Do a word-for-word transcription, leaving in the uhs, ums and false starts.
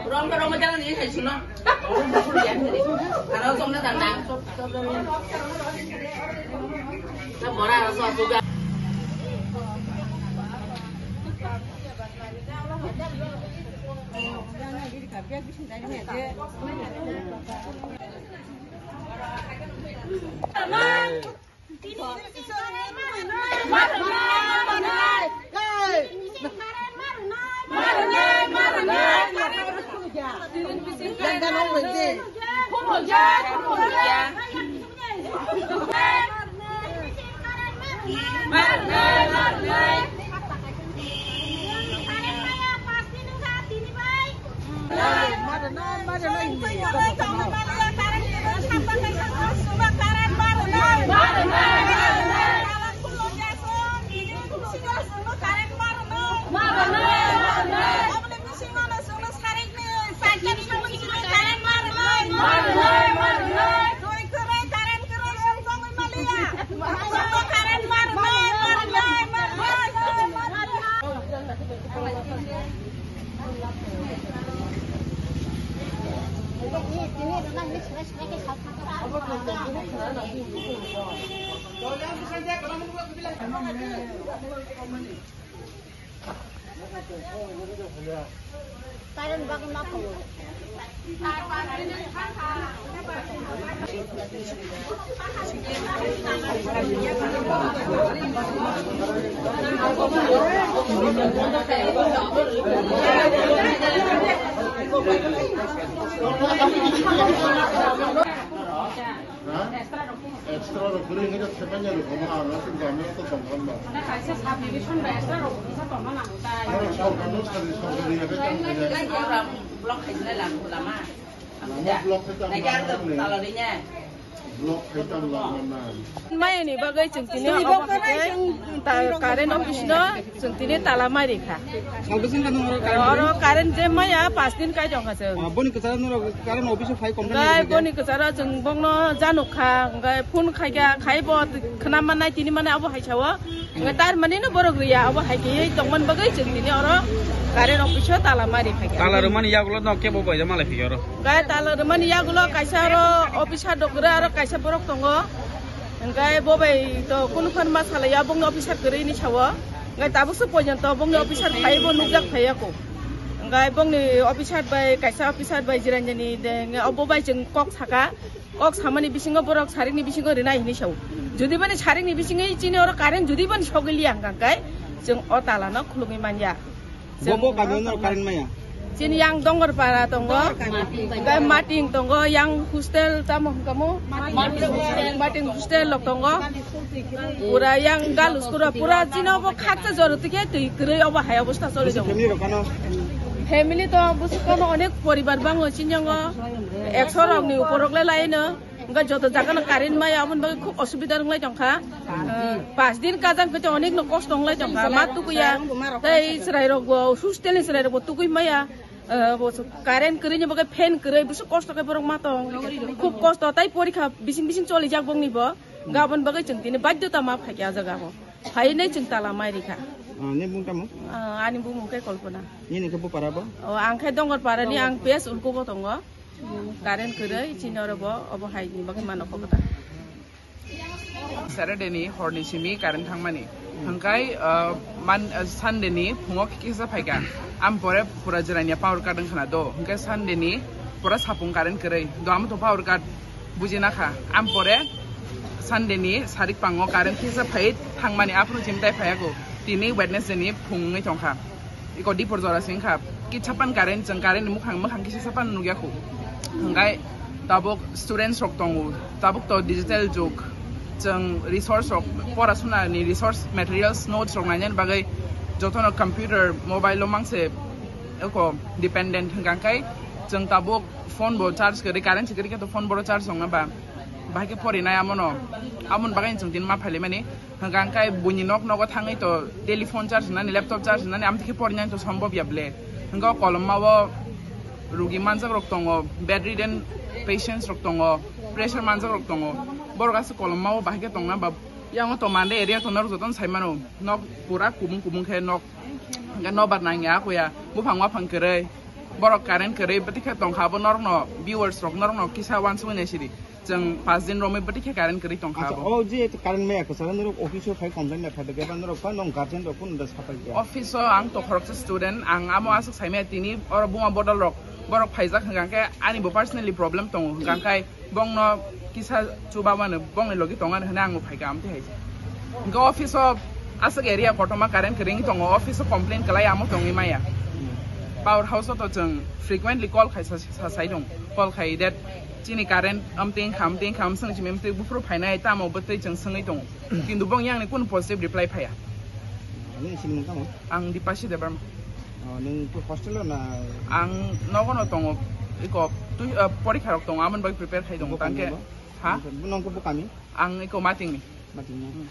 Rong rong jangan ini saya suno. Kalau kamu datang, bora rasa juga. Extra rok kwrwi hwnkhe seven year rok tongma ang aswk jami to tongkha ba. Kaisa subdivision ba extra rok kisa tongma nango ta. Aro sorkar no sari sorkar ni hwnkhe tang khainai. Block khainai lam lama. Lama block khe tang ma nai. Block khe tang lama nai. Mayani bagwi chwng tini obo khe ta current office no. Chwng tini tala mai rikha. Salbwswng khe nung oro current oro current je maya pas din kai tongkha chwng. Ah, boni kwcharo nung oro current office o phai complain Hwnkhe rikha khe? Boni kwcharo chwng bongno januk kha, hwnkhe phone khaikha, khaibo khna mannai, tini mannai abo hai sao. Hwnkhe tar mani no borok riya, abo hai khe tongmani bagwi chwng tini oro current office o tala mai rikha khe. Tala rwmani yagulo no kebo boido malai phikhe oro. Hwnkhe tala rwmani yagulo kaisa oro officer dok kwrwi aro kaisa borok tongo. Hwnkhe bo bai to kunu phan ma salaiya, bongni officer kwrwi ni sao. Hwnkhe tabuk se pojonto bongni officer phaibo nukjak phaiya ko. Hwnkhe bongni officer bai, kaisa officer bai jiranjani de, hwnkhe obo bai chwng kok saka. Kok samani bisingo borok sarikni bisingo rinai hinwi sao. Jodi bani sarikni bisingo chini oro current jodi bani sogwi liya hwnkhe chwng o tala no khulugwi manya. Bo, bo kami no current maya? Chini yang Dongorpara tongo, tei Mating tongo, yang hostel tamo hwnkha mo? Mating hostel. Mating hostel lok tongo. Pura yang Galuskura, pura chini obo khaksa joro tike twi kwrwi obo hai obostha choli tongo. Family rok ano? Family to bwswk ano onek poribar bango chini yango, ekso rok ni upor rok le lai no. Hwnkhe joto jaga no current maya, aboni bagwi khub osubida wnglai tongkha. Ah, pas din kajang khe onek no kosto wnglai tongkha, ma tukuya. Tei chwrai rok bo, hostel ni chwrai rok bo tukui maya. Ah, bo current kwrwi ni bagwi fan kwrwi, bwswk kosto khe borok ma tong. Khub kosto, tei porikha bising bising cholijak bongni bo. Hwnkhe aboni bagwi chwng tini baidhota ma phaikha ah jaga o. Phainai chwng tala mai rikha. Ah, ni bung tamo? Ah, ani bumung khe Kalpana. Nini khe bupara bo? O, ang khe Dongorpara ni, ang P S Ulku bo tongo. Current kwrwi, chini oro bo, obo hai ni bagwi mano kok ta. Saturday ni hor ni simi current thangmani. Hwnkhe, uh, man, uh, Sunday ni phungo kisa phaikha. Am pore pura jirania power cut wngkhana do. Hwnkhe Sunday ni pura sapung current kwrwi. Do amo to power cut bujina kha. Am pore Sunday ni sarik pango current kisa phai thangmani, aphuru chimtai phaiyago. Tini Wednesday ni phung wngwi tongkha. Iko dipor jora se wngkha, kisa pan current, chwng current ni mukhang, mukhang kisa sapan nukya khu. Hwnkhe tabuk students rok tongo, tabuk to digital jug, chwng resource rok, pora suna ni resource materials, notes rok nainani bagwi jotono computer, mobile o mangse eko dependent hwnkha khe chwng tabuk phone bo charge kwrwi, current se kwrwi khe to phone bo charge ongna ba. Bahai khe porinai amono, amon bagwi chwng tini ma phailaimani. Hwnkha hwnkhe buini nok nogo thangwi to telephone charge nani, laptop charge nani, amtwi khe porinai to sombobya ble. Hwnkha o kolomma o rugi manjak rok tongo, bedridden patients rok tongo, pressure manjak rok tongo. Borok aswk kolomma o bahai khe tongna ba, yango to Mande area to norok jotono sai mano. Nok pura kubung kubung khe nok, hwnkhe nobar nangya kuya, buphang waphang kwrwi, borok current kwrwi, bwtwi khe tongkha abo norokno, viewers rok norokno kisa uansugwi naisidi. Chwng paanch din romwi bwtwi khe current kwrwi tongkha Acha, abo. O je current maya kwcharo norok office o phai complain da phai da, eba norok phano guardian rok phano da sapai ya. Office o ang to khoroksa student, ang amo aswk saimaya tini oro buma bodol rok borok phaijak hwnkha khe ani bo personally problem tongo hwnkha khe bongno kisa chuba mano, bongni logi tongani hwnwi ang bo phaikha amtwi hai. Hwnkhe office o aswk area kotorma current kwrwi tongo, office o complain kwlai amo tongwi maya. Power house o to chwng frequently call khai sa, sa, sai dong, call khai that chini current amtwi wngkha, amtwi wngkha, amswng chini amtwi buphuru phainai tamo bwtwi chwng swngwi tongo. Kintu bong yang ni kunu positive reply phaiya. Ani sini mung tamo? Ang Dipasi Debbarma. Oh, nung tu hostel na? Ang nogo no tongo, iko tu, uh, porikha rok tongo, amon bai prepare khai tongo, Bukang tangke. Nogo? Ha? Nung tu bukami? Ang iko Mating ni. Mating ni. Hmm.